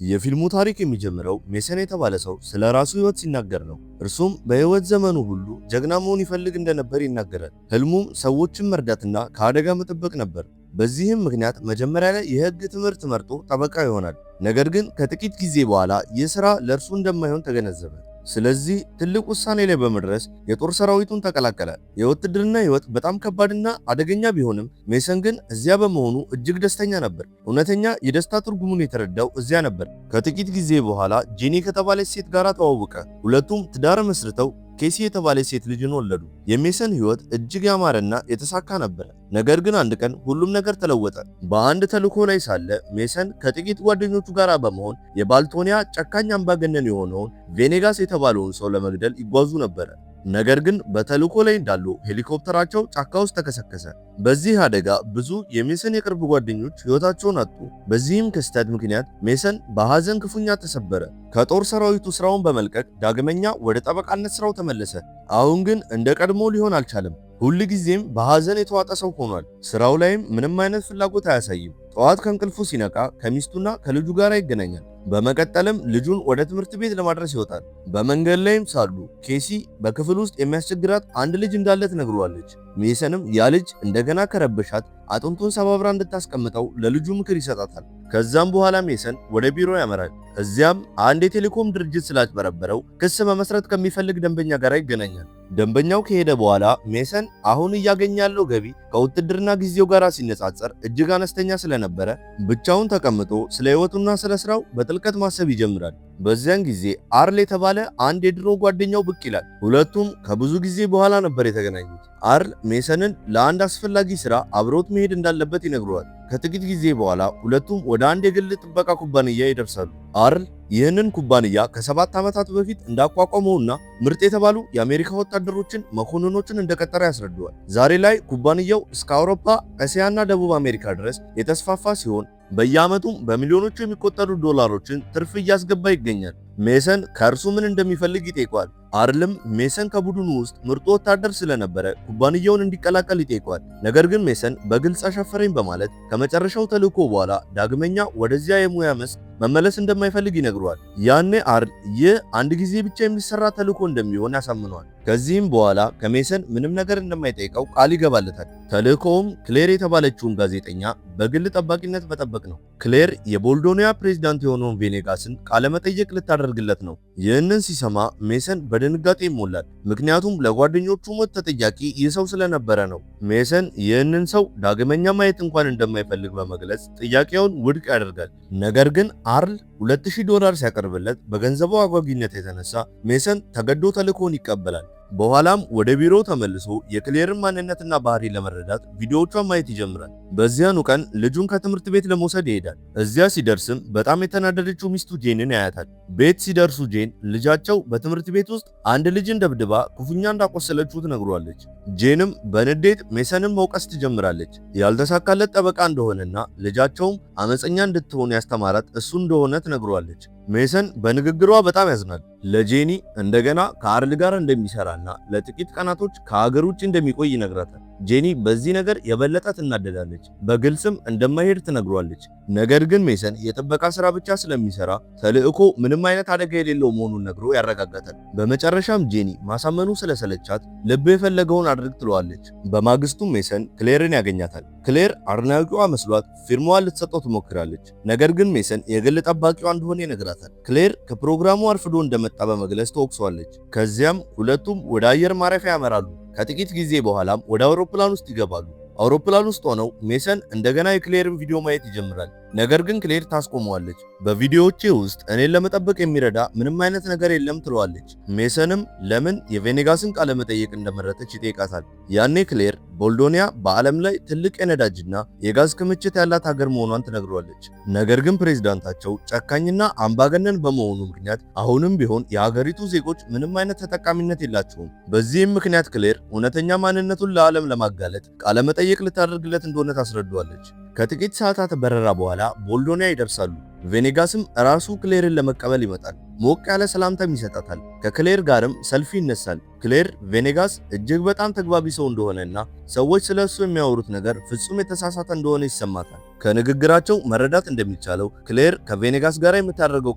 የፊልሙ ታሪክ የሚጀምረው ሜሰን የተባለ ሰው ስለ ራሱ ህይወት ሲናገር ነው። እርሱም በህይወት ዘመኑ ሁሉ ጀግና መሆን ይፈልግ እንደነበር ይናገራል። ህልሙም ሰዎችን መርዳትና ከአደጋ መጠበቅ ነበር። በዚህም ምክንያት መጀመሪያ ላይ የህግ ትምህርት መርጦ ጠበቃ ይሆናል። ነገር ግን ከጥቂት ጊዜ በኋላ ይህ ስራ ለእርሱ እንደማይሆን ተገነዘበ። ስለዚህ ትልቅ ውሳኔ ላይ በመድረስ የጦር ሰራዊቱን ተቀላቀለ። የውትድርና ህይወት በጣም ከባድና አደገኛ ቢሆንም ሜሰን ግን እዚያ በመሆኑ እጅግ ደስተኛ ነበር። እውነተኛ የደስታ ትርጉሙን የተረዳው እዚያ ነበር። ከጥቂት ጊዜ በኋላ ጄኒ ከተባለች ሴት ጋር ተዋወቀ። ሁለቱም ትዳር መስርተው ኬሲ የተባለች ሴት ልጅን ወለዱ። የሜሰን ህይወት እጅግ ያማረና የተሳካ ነበር። ነገር ግን አንድ ቀን ሁሉም ነገር ተለወጠ። በአንድ ተልእኮ ላይ ሳለ ሜሰን ከጥቂት ጓደኞቹ ጋር በመሆን የባልቶኒያ ጨካኝ አምባገነን የሆነውን ቬኔጋስ የተባለውን ሰው ለመግደል ይጓዙ ነበረ። ነገር ግን በተልእኮ ላይ እንዳሉ ሄሊኮፕተራቸው ጫካ ውስጥ ተከሰከሰ። በዚህ አደጋ ብዙ የሜሰን የቅርብ ጓደኞች ህይወታቸውን አጡ። በዚህም ክስተት ምክንያት ሜሰን በሐዘን ክፉኛ ተሰበረ። ከጦር ሰራዊቱ ስራውን በመልቀቅ ዳግመኛ ወደ ጠበቃነት ስራው ተመለሰ። አሁን ግን እንደ ቀድሞ ሊሆን አልቻለም። ሁል ጊዜም በሐዘን የተዋጠ ሰው ሆኗል። ስራው ላይም ምንም አይነት ፍላጎት አያሳይም። ጠዋት ከእንቅልፉ ሲነቃ ከሚስቱና ከልጁ ጋር ይገናኛል። በመቀጠልም ልጁን ወደ ትምህርት ቤት ለማድረስ ይወጣል። በመንገድ ላይም ሳሉ ኬሲ በክፍል ውስጥ የሚያስቸግራት አንድ ልጅ እንዳለ ትነግረዋለች። ሜሰንም ያ ልጅ እንደገና ከረበሻት አጥንቱን ሰባብራ እንድታስቀምጠው ለልጁ ምክር ይሰጣታል። ከዛም በኋላ ሜሰን ወደ ቢሮ ያመራል። እዚያም አንድ የቴሌኮም ድርጅት ስላጭበረበረው ክስ መመስረት ከሚፈልግ ደንበኛ ጋር ይገናኛል። ደንበኛው ከሄደ በኋላ ሜሰን አሁን እያገኘ ያለው ገቢ ከውትድርና ጊዜው ጋር ሲነጻጸር እጅግ አነስተኛ ስለነበረ ብቻውን ተቀምጦ ስለ ሕይወቱና ስለ ስራው በጥልቀት ማሰብ ይጀምራል። በዚያን ጊዜ አርል የተባለ አንድ የድሮ ጓደኛው ብቅ ይላል። ሁለቱም ከብዙ ጊዜ በኋላ ነበር የተገናኙት። አርል ሜሰንን ለአንድ አስፈላጊ ስራ አብሮት መሄድ እንዳለበት ይነግረዋል። ከጥቂት ጊዜ በኋላ ሁለቱም ወደ አንድ የግል ጥበቃ ኩባንያ ይደርሳሉ። አርል ይህንን ኩባንያ ከ7 ዓመታት በፊት እንዳቋቋመውና ምርጥ የተባሉ የአሜሪካ ወታደሮችን፣ መኮንኖችን እንደቀጠረ ያስረዳዋል። ዛሬ ላይ ኩባንያው እስከ አውሮፓ፣ እስያና ደቡብ አሜሪካ ድረስ የተስፋፋ ሲሆን በየዓመቱም በሚሊዮኖች የሚቆጠሩ ዶላሮችን ትርፍ እያስገባ ይገኛል። ሜሰን ከእርሱ ምን እንደሚፈልግ ይጠይቀዋል። አርልም ሜሰን ከቡድኑ ውስጥ ምርጡ ወታደር ስለነበረ ኩባንያውን እንዲቀላቀል ይጠይቀዋል። ነገር ግን ሜሰን በግልጽ አሻፈረኝ በማለት ከመጨረሻው ተልእኮ በኋላ ዳግመኛ ወደዚያ የሙያ መስክ መመለስ እንደማይፈልግ ይነግረዋል። ያኔ አርል ይህ አንድ ጊዜ ብቻ የሚሰራ ተልእኮ እንደሚሆን ያሳምነዋል። ከዚህም በኋላ ከሜሰን ምንም ነገር እንደማይጠይቀው ቃል ይገባለታል። ተልእኮውም ክሌር የተባለችውን ጋዜጠኛ በግል ጠባቂነት መጠበቅ ነው። ክሌር የቦልዶኒያ ፕሬዝዳንት የሆነውን ቬኔጋስን ቃለመጠይቅ ልታደርግለት ነው። ይህንን ሲሰማ ሜሰን በድንጋጤ ይሞላል። ምክንያቱም ለጓደኞቹ ሞት ተጠያቂ ይህ ሰው ስለነበረ ነው። ሜሰን ይህንን ሰው ዳግመኛ ማየት እንኳን እንደማይፈልግ በመግለጽ ጥያቄውን ውድቅ ያደርጋል። ነገር ግን አርል 2000 ዶላር ሲያቀርብለት በገንዘቡ አጓጊነት የተነሳ ሜሰን ተገዶ ተልእኮውን ይቀበላል። በኋላም ወደ ቢሮ ተመልሶ የክሌርን ማንነትና ባህሪ ለመረዳት ቪዲዮዎቿን ማየት ይጀምራል። በዚያኑ ቀን ልጁን ከትምህርት ቤት ለመውሰድ ይሄዳል። እዚያ ሲደርስም በጣም የተናደደችው ሚስቱ ጄንን ያያታል። ቤት ሲደርሱ ጄን ልጃቸው በትምህርት ቤት ውስጥ አንድ ልጅን ደብድባ ክፉኛ እንዳቆሰለችው ትነግረዋለች። ጄንም በንዴት ሜሰንን መውቀስ ትጀምራለች። ያልተሳካለት ጠበቃ እንደሆነና ልጃቸውም አመፀኛ እንድትሆን ያስተማራት እሱ እንደሆነ ትነግረዋለች። ሜሰን በንግግሯ በጣም ያዝናል። ለጄኒ እንደገና ከአርል ጋር እንደሚሰራና ለጥቂት ቀናቶች ከሀገር ውጭ እንደሚቆይ ይነግራታል። ጄኒ በዚህ ነገር የበለጠ ትናደዳለች። በግልጽም እንደማይሄድ ትነግረዋለች። ነገር ግን ሜሰን የጥበቃ ስራ ብቻ ስለሚሰራ ተልእኮ ምንም አይነት አደጋ የሌለው መሆኑን ነግሮ ያረጋጋታል። በመጨረሻም ጄኒ ማሳመኑ ስለሰለቻት ልብህ የፈለገውን አድርግ ትለዋለች። በማግስቱም ሜሰን ክሌርን ያገኛታል። ክሌር አድናቂዋ መስሏት ፊርማዋን ልትሰጠው ትሞክራለች። ነገር ግን ሜሰን የግል ጠባቂዋ እንደሆነ ይነግራታል። ክሌር ከፕሮግራሙ አርፍዶ እንደመጣ በመግለጽ ትወቅሰዋለች። ከዚያም ሁለቱም ወደ አየር ማረፊያ ያመራሉ። ከጥቂት ጊዜ በኋላም ወደ አውሮፕላን ውስጥ ይገባሉ። አውሮፕላን ውስጥ ሆነው ሜሰን እንደገና የክሌርን ቪዲዮ ማየት ይጀምራል። ነገር ግን ክሌር ታስቆመዋለች። "በቪዲዮዎቼ ውስጥ እኔን ለመጠበቅ የሚረዳ ምንም አይነት ነገር የለም" ትለዋለች። ሜሰንም ለምን የቬኔጋስን ቃለ መጠይቅ እንደመረጠች ይጠይቃታል። ያኔ ክሌር ቦልዶኒያ በዓለም ላይ ትልቅ የነዳጅና የጋዝ ክምችት ያላት ሀገር መሆኗን ትነግረዋለች። ነገር ግን ፕሬዝዳንታቸው ጨካኝና አምባገነን በመሆኑ ምክንያት አሁንም ቢሆን የሀገሪቱ ዜጎች ምንም አይነት ተጠቃሚነት የላቸውም። በዚህም ምክንያት ክሌር እውነተኛ ማንነቱን ለዓለም ለማጋለጥ ቃለመጠይቅ ልታደርግለት እንደሆነ ታስረዳዋለች። ከጥቂት ሰዓታት በረራ በኋላ ቦልዶኒያ ይደርሳሉ። ቬኔጋስም ራሱ ክሌርን ለመቀበል ይመጣል። ሞቅ ያለ ሰላምታም ይሰጣታል። ከክሌር ጋርም ሰልፊ ይነሳል። ክሌር ቬኔጋስ እጅግ በጣም ተግባቢ ሰው እንደሆነና ሰዎች ስለ እሱ የሚያወሩት ነገር ፍጹም የተሳሳተ እንደሆነ ይሰማታል። ከንግግራቸው መረዳት እንደሚቻለው ክሌር ከቬኔጋስ ጋር የምታደርገው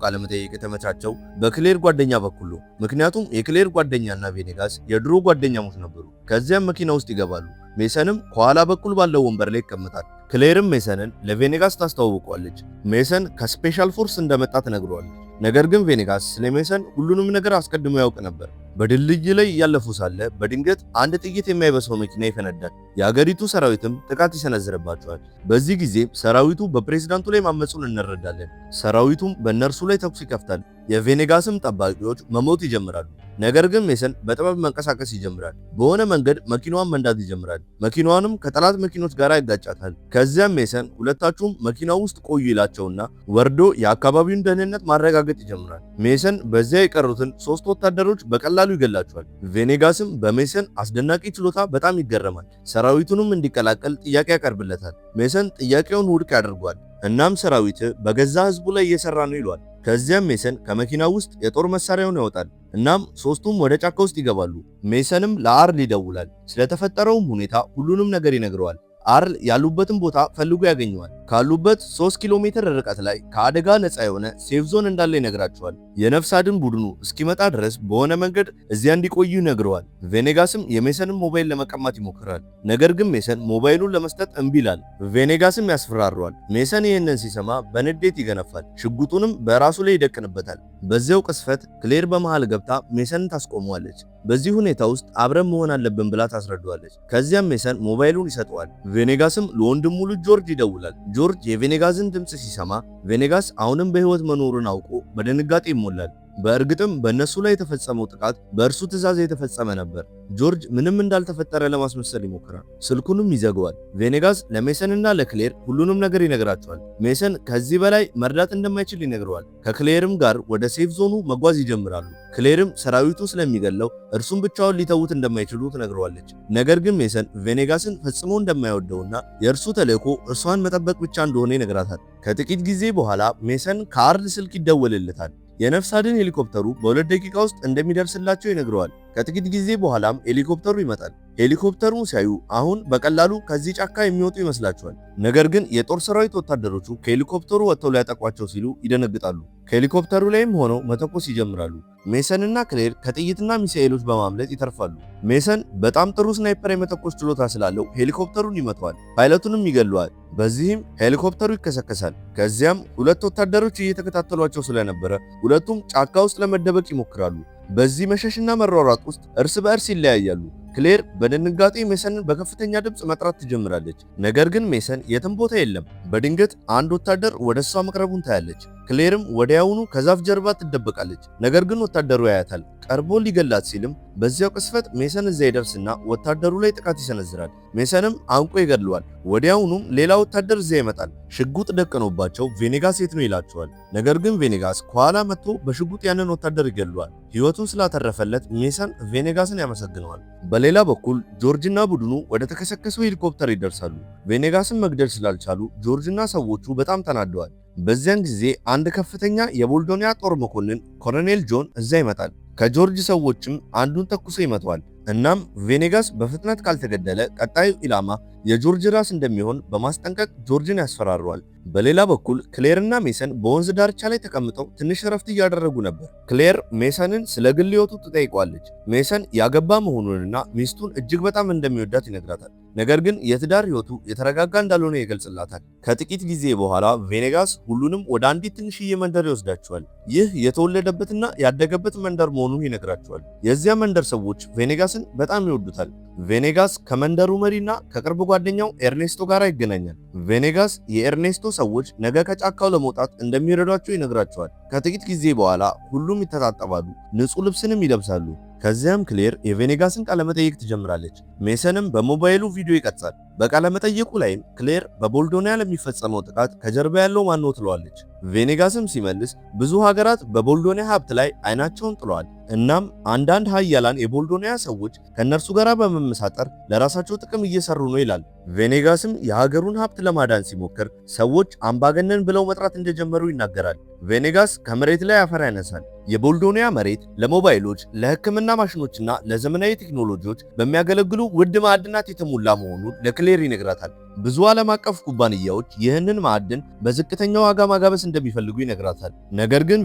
ቃለ መጠይቅ የተመቻቸው በክሌር ጓደኛ በኩል ነው። ምክንያቱም የክሌር ጓደኛና ቬኔጋስ የድሮ ጓደኛሞች ነበሩ። ከዚያም መኪና ውስጥ ይገባሉ። ሜሰንም ከኋላ በኩል ባለው ወንበር ላይ ይቀመጣል። ክሌርም ሜሰንን ለቬኔጋስ ታስተዋውቀዋለች። ሜሰን ከ special force እንደመጣ ትነግረዋለች። ነገር ግን ቬኔጋስ ስለ ሜሰን ሁሉንም ነገር አስቀድሞ ያውቅ ነበር። በድልድይ ላይ እያለፉ ሳለ በድንገት አንድ ጥይት የማይበሳው መኪና ይፈነዳል። የአገሪቱ ሰራዊትም ጥቃት ይሰነዝርባቸዋል። በዚህ ጊዜ ሰራዊቱ በፕሬዝዳንቱ ላይ ማመፁን እንረዳለን። ሰራዊቱም በእነርሱ ላይ ተኩስ ይከፍታል። የቬኔጋስም ጠባቂዎች መሞት ይጀምራሉ። ነገር ግን ሜሰን በጥበብ መንቀሳቀስ ይጀምራል። በሆነ መንገድ መኪናዋን መንዳት ይጀምራል። መኪናዋንም ከጠላት መኪኖች ጋር ያጋጫታል። ከዚያም ሜሰን ሁለታችሁም መኪናው ውስጥ ቆዩ ይላቸውና ወርዶ የአካባቢውን ደህንነት ማረጋገጥ ይጀምራል። ሜሰን በዚያ የቀሩትን ሶስት ወታደሮች በቀላሉ ይገላቸዋል። ቬኔጋስም በሜሰን አስደናቂ ችሎታ በጣም ይገረማል። ሰራዊቱንም እንዲቀላቀል ጥያቄ ያቀርብለታል። ሜሰን ጥያቄውን ውድቅ ያደርገዋል። እናም ሰራዊት በገዛ ህዝቡ ላይ እየሰራ ነው ይለዋል። ከዚያም ሜሰን ከመኪናው ውስጥ የጦር መሳሪያውን ያወጣል። እናም ሶስቱም ወደ ጫካ ውስጥ ይገባሉ። ሜሰንም ለአርል ይደውላል። ስለተፈጠረውም ሁኔታ ሁሉንም ነገር ይነግረዋል። አርል ያሉበትን ቦታ ፈልጎ ያገኘዋል። ካሉበት 3 ኪሎ ሜትር ርቀት ላይ ከአደጋ ነፃ የሆነ safe zone እንዳለ ይነግራቸዋል። የነፍስ አድን ቡድኑ እስኪመጣ ድረስ በሆነ መንገድ እዚያ እንዲቆዩ ይነግረዋል። ቬኔጋስም የሜሰንን ሞባይል ለመቀማት ይሞክራል። ነገር ግን ሜሰን ሞባይሉን ለመስጠት እምቢ ይላል። ቬኔጋስም ያስፈራረዋል። ሜሰን ይህንን ሲሰማ በንዴት ይገነፋል። ሽጉጡንም በራሱ ላይ ይደቅንበታል። በዚያው ቅጽበት ክሌር በመሃል ገብታ ሜሰንን ታስቆመዋለች። በዚህ ሁኔታ ውስጥ አብረን መሆን አለብን ብላ ታስረዳዋለች። ከዚያም ሜሰን ሞባይሉን ይሰጠዋል። ቬኔጋስም ለወንድሙ ልጅ ጆርጅ ይደውላል። ጆርጅ የቬኔጋስን ድምፅ ሲሰማ ቬኔጋስ አሁንም በሕይወት መኖሩን አውቆ በድንጋጤ ይሞላል። በእርግጥም በእነሱ ላይ የተፈጸመው ጥቃት በእርሱ ትዕዛዝ የተፈጸመ ነበር። ጆርጅ ምንም እንዳልተፈጠረ ለማስመሰል ይሞክራል። ስልኩንም ይዘጋዋል። ቬኔጋስ ለሜሰንና ለክሌር ሁሉንም ነገር ይነግራቸዋል። ሜሰን ከዚህ በላይ መርዳት እንደማይችል ይነግረዋል። ከክሌርም ጋር ወደ safe zone ኑ መጓዝ ይጀምራሉ። ክሌርም ሰራዊቱ ስለሚገለው እርሱም ብቻውን ሊተዉት እንደማይችሉ ትነግረዋለች። ነገር ግን ሜሰን ቬኔጋስን ፈጽሞ እንደማይወደውና የእርሱ ተልዕኮ እርሷን መጠበቅ ብቻ እንደሆነ ይነግራታል። ከጥቂት ጊዜ በኋላ ሜሰን ከአርል ስልክ ይደወልለታል። የነፍስ አድን ሄሊኮፕተሩ በ2 ደቂቃ ውስጥ እንደሚደርስላቸው ይነግረዋል። ከጥቂት ጊዜ በኋላም ሄሊኮፕተሩ ይመጣል። ሄሊኮፕተሩን ሲያዩ አሁን በቀላሉ ከዚህ ጫካ የሚወጡ ይመስላቸዋል። ነገር ግን የጦር ሰራዊት ወታደሮቹ ከሄሊኮፕተሩ ወጥተው ሊያጠቋቸው ሲሉ ይደነግጣሉ። ከሄሊኮፕተሩ ላይም ሆነው መተኮስ ይጀምራሉ። ሜሰንና ክሌር ከጥይትና ሚሳኤሎች በማምለጥ ይተርፋሉ። ሜሰን በጣም ጥሩ sniper የመተኮስ ችሎታ ስላለው ሄሊኮፕተሩን ይመታዋል፣ ፓይለቱንም ይገለዋል። በዚህም ሄሊኮፕተሩ ይከሰከሳል። ከዚያም ሁለት ወታደሮች እየተከታተሏቸው ስለነበረ ሁለቱም ጫካ ውስጥ ለመደበቅ ይሞክራሉ። በዚህ መሸሽና መሯሯጥ ውስጥ እርስ በእርስ ይለያያሉ። ክሌር በድንጋጤ ሜሰንን በከፍተኛ ድምፅ መጥራት ትጀምራለች። ነገር ግን ሜሰን የትም ቦታ የለም። በድንገት አንድ ወታደር ወደ እሷ መቅረቡን ታያለች። ክሌርም ወዲያውኑ ከዛፍ ጀርባ ትደበቃለች። ነገር ግን ወታደሩ ያያታል። ቀርቦ ሊገላት ሲልም በዚያው ቅጽበት ሜሰን እዚያ ይደርስና ወታደሩ ላይ ጥቃት ይሰነዝራል። ሜሰንም አንቆ ይገድለዋል። ወዲያውኑም ሌላ ወታደር እዚያ ይመጣል። ሽጉጥ ደቅኖባቸው ቬኔጋስ የት ነው ይላቸዋል። ነገር ግን ቬኔጋስ ከኋላ መጥቶ በሽጉጥ ያንን ወታደር ይገድለዋል። ሕይወቱን ስላተረፈለት ሜሰን ቬኔጋስን ያመሰግነዋል። በሌላ በኩል ጆርጅና ቡድኑ ወደ ተከሰከሰው ሄሊኮፕተር ይደርሳሉ። ቬኔጋስን መግደል ስላልቻሉ ጆርጅና ሰዎቹ በጣም ተናደዋል። በዚያን ጊዜ አንድ ከፍተኛ የቦልዶኒያ ጦር መኮንን ኮሎኔል ጆን እዚያ ይመጣል። ከጆርጅ ሰዎችም አንዱን ተኩሶ ይመታዋል። እናም ቬኔጋስ በፍጥነት ካልተገደለ ቀጣዩ ኢላማ የጆርጅ ራስ እንደሚሆን በማስጠንቀቅ ጆርጅን ያስፈራረዋል። በሌላ በኩል ክሌርና ሜሰን በወንዝ ዳርቻ ላይ ተቀምጠው ትንሽ ረፍት እያደረጉ ነበር። ክሌር ሜሰንን ስለ ግል ሕይወቱ ትጠይቀዋለች። ሜሰን ያገባ መሆኑንና ሚስቱን እጅግ በጣም እንደሚወዳት ይነግራታል። ነገር ግን የትዳር ሕይወቱ የተረጋጋ እንዳልሆነ ይገልጽላታል። ከጥቂት ጊዜ በኋላ ቬኔጋስ ሁሉንም ወደ አንዲት ትንሽዬ መንደር ይወስዳቸዋል። ይህ የተወለደበትና ያደገበት መንደር መሆኑን ይነግራቸዋል። የዚያ መንደር ሰዎች ቬኔጋስን በጣም ይወዱታል። ቬኔጋስ ከመንደሩ መሪና ከቅርብ ጓደኛው ኤርኔስቶ ጋር ይገናኛል። ቬኔጋስ የኤርኔስቶ ሰዎች ነገ ከጫካው ለመውጣት እንደሚረዷቸው ይነግራቸዋል። ከጥቂት ጊዜ በኋላ ሁሉም ይተጣጠባሉ፣ ንጹህ ልብስንም ይለብሳሉ። ከዚያም ክሌር የቬኔጋስን ቃለመጠይቅ ትጀምራለች። ሜሰንም በሞባይሉ ቪዲዮ ይቀርጻል። በቃለመጠይቁ ላይም ክሌር በቦልዶኒያ ለሚፈጸመው ጥቃት ከጀርባ ያለው ማን ነው ትለዋለች። ቬኔጋስም ሲመልስ ብዙ ሀገራት በቦልዶኒያ ሀብት ላይ አይናቸውን ጥለዋል። እናም አንዳንድ ሀያላን የቦልዶኒያ ሰዎች ከእነርሱ ጋር በመመሳጠር ለራሳቸው ጥቅም እየሰሩ ነው ይላል። ቬኔጋስም የሀገሩን ሀብት ለማዳን ሲሞክር ሰዎች አምባገነን ብለው መጥራት እንደጀመሩ ይናገራል። ቬኔጋስ ከመሬት ላይ አፈር ያነሳል። የቦልዶኒያ መሬት ለሞባይሎች፣ ለሕክምና ማሽኖችና ለዘመናዊ ቴክኖሎጂዎች በሚያገለግሉ ውድ ማዕድናት የተሞላ መሆኑን ለክሌር ይነግራታል። ብዙ ዓለም አቀፍ ኩባንያዎች ይህንን ማዕድን በዝቅተኛ ዋጋ ማጋበስ እንደሚፈልጉ ይነግራታል። ነገር ግን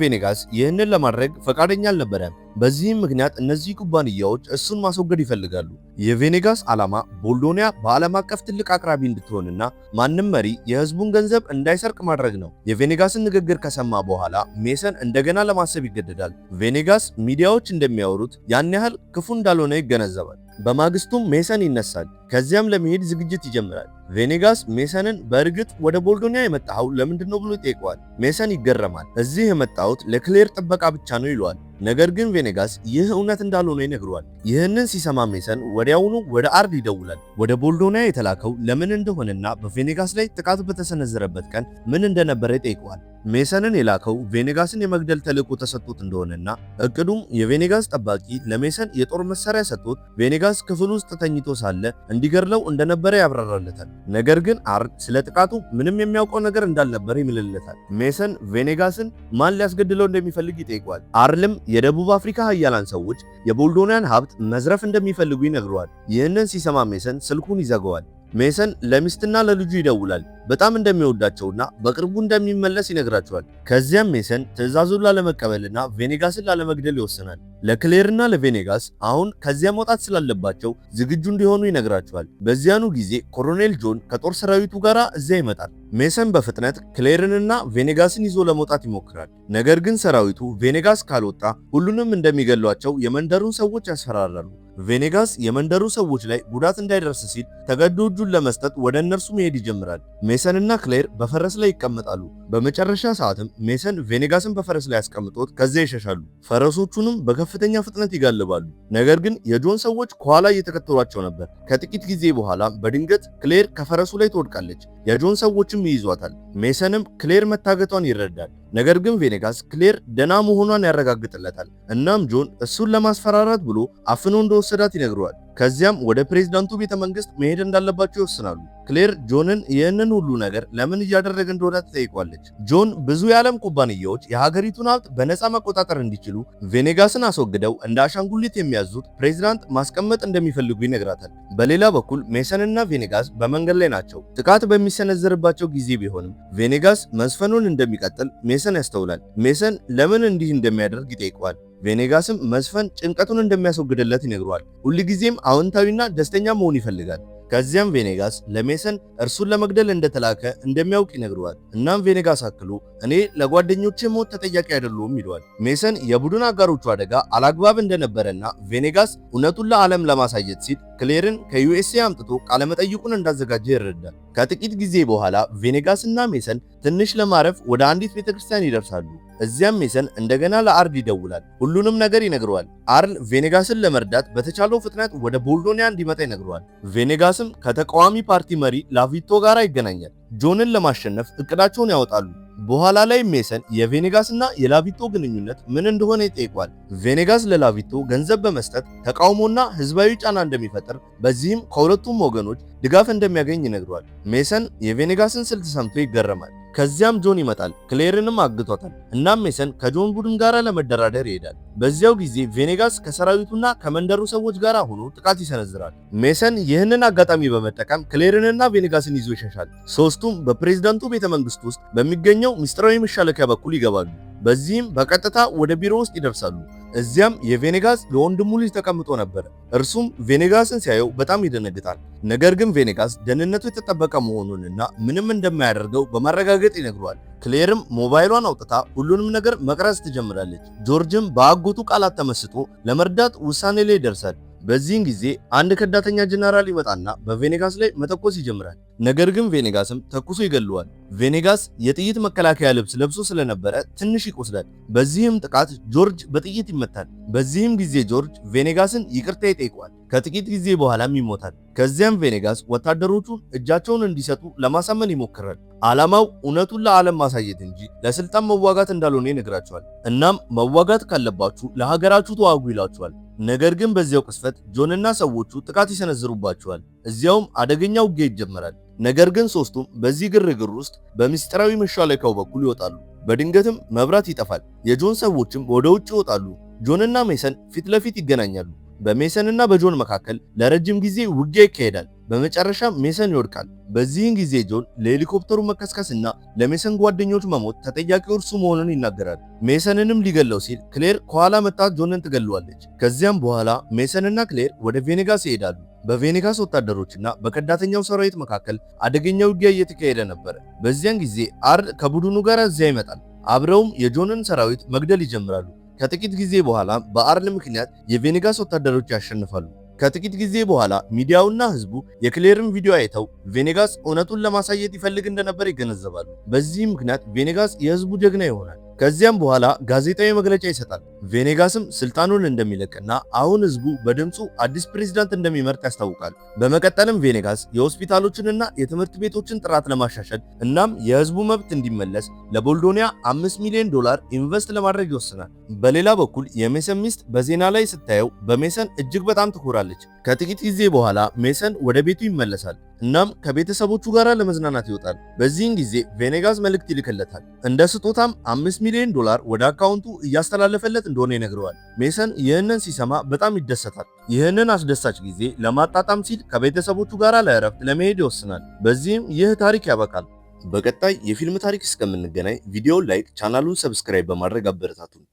ቬኔጋስ ይህንን ለማድረግ ፈቃደኛ አልነበረም። በዚህም ምክንያት እነዚህ ኩባንያዎች እሱን ማስወገድ ይፈልጋሉ። የቬኔጋስ ዓላማ ቦልዶኒያ በዓለም አቀፍ ትልቅ አቅራቢ እንድትሆንና ማንም መሪ የህዝቡን ገንዘብ እንዳይሰርቅ ማድረግ ነው። የቬኔጋስን ንግግር ከሰማ በኋላ ሜሰን እንደገና ለማሰብ ይገደዳል። ቬኔጋስ ሚዲያዎች እንደሚያወሩት ያን ያህል ክፉ እንዳልሆነ ይገነዘባል። በማግስቱም ሜሰን ይነሳል። ከዚያም ለመሄድ ዝግጅት ይጀምራል። ቬኔጋስ ሜሰንን በእርግጥ ወደ ቦልዶኒያ የመጣኸው ለምንድን ነው ብሎ ይጠይቀዋል። ሜሰን ይገረማል። እዚህ የመጣሁት ለክሌር ጥበቃ ብቻ ነው ይለዋል። ነገር ግን ቬኔጋስ ይህ እውነት እንዳልሆነ ይነግረዋል። ይህንን ሲሰማ ሜሰን ወዲያውኑ ወደ አርል ይደውላል። ወደ ቦልዶኒያ የተላከው ለምን እንደሆነና በቬኔጋስ ላይ ጥቃቱ በተሰነዘረበት ቀን ምን እንደነበረ ይጠይቀዋል። ሜሰንን የላከው ቬኔጋስን የመግደል ተልዕኮ ተሰጥቶት እንደሆነና እቅዱም የቬኔጋስ ጠባቂ ለሜሰን የጦር መሳሪያ ሰጥቶት ቬኔጋስ ክፍል ውስጥ ተኝቶ ሳለ እንዲገድለው እንደነበረ ያብራራለታል። ነገር ግን አርል ስለ ጥቃቱ ምንም የሚያውቀው ነገር እንዳልነበረ ይምልለታል። ሜሰን ቬኔጋስን ማን ሊያስገድለው እንደሚፈልግ ይጠይቀዋል። አርልም የደቡብ አፍሪካ ሀያላን ሰዎች የቦልዶኒያን ሀብት መዝረፍ እንደሚፈልጉ ይነግረዋል። ይህንን ሲሰማ ሜሰን ስልኩን ይዘጋዋል። ሜሰን ለሚስትና ለልጁ ይደውላል። በጣም እንደሚወዳቸውና በቅርቡ እንደሚመለስ ይነግራቸዋል። ከዚያም ሜሰን ትዕዛዙን ላለመቀበልና ቬኔጋስን ላለመግደል ይወስናል። ለክሌርና ለቬኔጋስ አሁን ከዚያ መውጣት ስላለባቸው ዝግጁ እንዲሆኑ ይነግራቸዋል። በዚያኑ ጊዜ ኮሎኔል ጆን ከጦር ሰራዊቱ ጋር እዚያ ይመጣል። ሜሰን በፍጥነት ክሌርንና ቬኔጋስን ይዞ ለመውጣት ይሞክራል። ነገር ግን ሰራዊቱ ቬኔጋስ ካልወጣ ሁሉንም እንደሚገሏቸው የመንደሩን ሰዎች ያስፈራራሉ። ቬኔጋስ የመንደሩ ሰዎች ላይ ጉዳት እንዳይደርስ ሲል ተገዶ እጁን ለመስጠት ወደ እነርሱ መሄድ ይጀምራል። ሜሰንና ክሌር በፈረስ ላይ ይቀመጣሉ። በመጨረሻ ሰዓትም ሜሰን ቬኔጋስን በፈረስ ላይ አስቀምጦት ከዚያ ይሸሻሉ። ፈረሶቹንም በከፍተኛ ፍጥነት ይጋልባሉ። ነገር ግን የጆን ሰዎች ከኋላ እየተከተሏቸው ነበር። ከጥቂት ጊዜ በኋላ በድንገት ክሌር ከፈረሱ ላይ ትወድቃለች። የጆን ሰዎችም ይይዟታል። ሜሰንም ክሌር መታገቷን ይረዳል። ነገር ግን ቬኔጋስ ክሌር ደና መሆኗን ያረጋግጥለታል። እናም ጆን እሱን ለማስፈራራት ብሎ አፍኖ እንደወሰዳት ይነግረዋል። ከዚያም ወደ ፕሬዝዳንቱ ቤተ መንግስት መሄድ እንዳለባቸው ይወስናሉ። ክሌር ጆንን ይህንን ሁሉ ነገር ለምን እያደረገ እንደሆነ ትጠይቋለች። ጆን ብዙ የዓለም ኩባንያዎች የሀገሪቱን ሀብት በነፃ መቆጣጠር እንዲችሉ ቬኔጋስን አስወግደው እንደ አሻንጉሊት የሚያዙት ፕሬዝዳንት ማስቀመጥ እንደሚፈልጉ ይነግራታል። በሌላ በኩል ሜሰንና ቬኔጋስ በመንገድ ላይ ናቸው። ጥቃት በሚሰነዘርባቸው ጊዜ ቢሆንም ቬኔጋስ መዝፈኑን እንደሚቀጥል ሜሰን ያስተውላል። ሜሰን ለምን እንዲህ እንደሚያደርግ ይጠይቀዋል። ቬኔጋስም መዝፈን ጭንቀቱን እንደሚያስወግድለት ይነግረዋል። ሁልጊዜም አዎንታዊና ደስተኛ መሆን ይፈልጋል። ከዚያም ቬኔጋስ ለሜሰን እርሱን ለመግደል እንደተላከ እንደሚያውቅ ይነግረዋል። እናም ቬኔጋስ አክሎ እኔ ለጓደኞቼ ሞት ተጠያቂ አይደለሁም ይለዋል። ሜሰን የቡድን አጋሮቹ አደጋ አላግባብ እንደነበረና ቬኔጋስ እውነቱን ለዓለም ለማሳየት ሲል ክሌርን ከዩኤስኤ አምጥቶ ቃለመጠይቁን እንዳዘጋጀ ይረዳል። ከጥቂት ጊዜ በኋላ ቬኔጋስ እና ሜሰን ትንሽ ለማረፍ ወደ አንዲት ቤተክርስቲያን ይደርሳሉ። እዚያም ሜሰን እንደገና ለአርል ይደውላል። ሁሉንም ነገር ይነግረዋል። አርል ቬኔጋስን ለመርዳት በተቻለው ፍጥነት ወደ ቦልዶኒያ እንዲመጣ ይነግረዋል። ቬኔጋስም ከተቃዋሚ ፓርቲ መሪ ላቪቶ ጋር ይገናኛል። ጆንን ለማሸነፍ እቅዳቸውን ያወጣሉ። በኋላ ላይ ሜሰን የቬኔጋስና የላቪቶ ግንኙነት ምን እንደሆነ ይጠይቋል። ቬኔጋስ ለላቪቶ ገንዘብ በመስጠት ተቃውሞና ህዝባዊ ጫና እንደሚፈጥር፣ በዚህም ከሁለቱም ወገኖች ድጋፍ እንደሚያገኝ ይነግረዋል። ሜሰን የቬኔጋስን ስልት ሰምቶ ይገረማል። ከዚያም ጆን ይመጣል። ክሌርንም አግቷታል። እናም ሜሰን ከጆን ቡድን ጋር ለመደራደር ይሄዳል። በዚያው ጊዜ ቬኔጋስ ከሰራዊቱና ከመንደሩ ሰዎች ጋር ሆኖ ጥቃት ይሰነዝራል። ሜሰን ይህንን አጋጣሚ በመጠቀም ክሌርንና ቬኔጋስን ይዞ ይሸሻል። ሶስቱም በፕሬዝዳንቱ ቤተ መንግስት ውስጥ በሚገኘው ምስጢራዊ መሻለኪያ በኩል ይገባሉ። በዚህም በቀጥታ ወደ ቢሮ ውስጥ ይደርሳሉ። እዚያም የቬኔጋስ ለወንድሙ ልጅ ተቀምጦ ነበር። እርሱም ቬኔጋስን ሲያየው በጣም ይደነግጣል። ነገር ግን ቬኔጋስ ደህንነቱ የተጠበቀ መሆኑንና ምንም እንደማያደርገው በማረጋገጥ ይነግረዋል። ክሌርም ሞባይሏን አውጥታ ሁሉንም ነገር መቅረጽ ትጀምራለች። ጆርጅም በአጎቱ ቃላት ተመስጦ ለመርዳት ውሳኔ ላይ ይደርሳል። በዚህን ጊዜ አንድ ከዳተኛ ጀነራል ይመጣና በቬኔጋስ ላይ መተኮስ ይጀምራል። ነገር ግን ቬኔጋስም ተኩሶ ይገለዋል። ቬኔጋስ የጥይት መከላከያ ልብስ ለብሶ ስለነበረ ትንሽ ይቆስላል። በዚህም ጥቃት ጆርጅ በጥይት ይመታል። በዚህም ጊዜ ጆርጅ ቬኔጋስን ይቅርታ ይጠይቀዋል። ከጥቂት ጊዜ በኋላም ይሞታል። ከዚያም ቬኔጋስ ወታደሮቹን እጃቸውን እንዲሰጡ ለማሳመን ይሞክራል። ዓላማው እውነቱን ለዓለም ማሳየት እንጂ ለስልጣን መዋጋት እንዳልሆነ ይነግራቸዋል። እናም መዋጋት ካለባችሁ ለሀገራችሁ ተዋጉ ይላቸዋል። ነገር ግን በዚያው ቅጽበት ጆንና ሰዎቹ ጥቃት ይሰነዝሩባቸዋል። እዚያውም አደገኛ ውጊያ ይጀመራል። ነገር ግን ሶስቱም በዚህ ግርግር ውስጥ በምስጢራዊ መሿለኪያው በኩል ይወጣሉ። በድንገትም መብራት ይጠፋል። የጆን ሰዎችም ወደ ውጭ ይወጣሉ። ጆንና ሜሰን ፊት ለፊት ይገናኛሉ። በሜሰንና በጆን መካከል ለረጅም ጊዜ ውጊያ ይካሄዳል። በመጨረሻም ሜሰን ይወድቃል። በዚህን ጊዜ ጆን ለሄሊኮፕተሩ መከስከስና ለሜሰን ጓደኞች መሞት ተጠያቂው እርሱ መሆኑን ይናገራል። ሜሰንንም ሊገለው ሲል ክሌር ከኋላ መጥታ ጆንን ትገለዋለች። ከዚያም በኋላ ሜሰንና ክሌር ወደ ቬኔጋስ ይሄዳሉ። በቬኔጋስ ወታደሮችና በከዳተኛው ሰራዊት መካከል አደገኛ ውጊያ እየተካሄደ ነበር። በዚያን ጊዜ አርል ከቡድኑ ጋር እዚያ ይመጣል። አብረውም የጆንን ሰራዊት መግደል ይጀምራሉ። ከጥቂት ጊዜ በኋላ በአርል ምክንያት የቬኔጋስ ወታደሮች ያሸንፋሉ። ከጥቂት ጊዜ በኋላ ሚዲያውና ህዝቡ የክሌርን ቪዲዮ አይተው ቬኔጋስ እውነቱን ለማሳየት ይፈልግ እንደነበር ይገነዘባሉ። በዚህ ምክንያት ቬኔጋስ የህዝቡ ጀግና ይሆናል። ከዚያም በኋላ ጋዜጣዊ መግለጫ ይሰጣል። ቬኔጋስም ስልጣኑን እንደሚለቅና አሁን ህዝቡ በድምፁ አዲስ ፕሬዝዳንት እንደሚመርጥ ያስታውቃል። በመቀጠልም ቬኔጋስ የሆስፒታሎችንና የትምህርት ቤቶችን ጥራት ለማሻሻል እናም የህዝቡ መብት እንዲመለስ ለቦልዶኒያ 5 ሚሊዮን ዶላር ኢንቨስት ለማድረግ ይወስናል። በሌላ በኩል የሜሰን ሚስት በዜና ላይ ስታየው በሜሰን እጅግ በጣም ትኮራለች። ከጥቂት ጊዜ በኋላ ሜሰን ወደ ቤቱ ይመለሳል። እናም ከቤተሰቦቹ ጋር ለመዝናናት ይወጣል። በዚህን ጊዜ ቬኔጋስ መልእክት ይልክለታል። እንደ ስጦታም 5 ሚሊዮን ዶላር ወደ አካውንቱ እያስተላለፈለት እንደሆነ ይነግረዋል። ሜሰን ይህንን ሲሰማ በጣም ይደሰታል። ይህንን አስደሳች ጊዜ ለማጣጣም ሲል ከቤተሰቦቹ ጋር ለእረፍት ለመሄድ ይወስናል። በዚህም ይህ ታሪክ ያበቃል። በቀጣይ የፊልም ታሪክ እስከምንገናኝ ቪዲዮውን like፣ ቻናሉን subscribe በማድረግ አበረታቱን።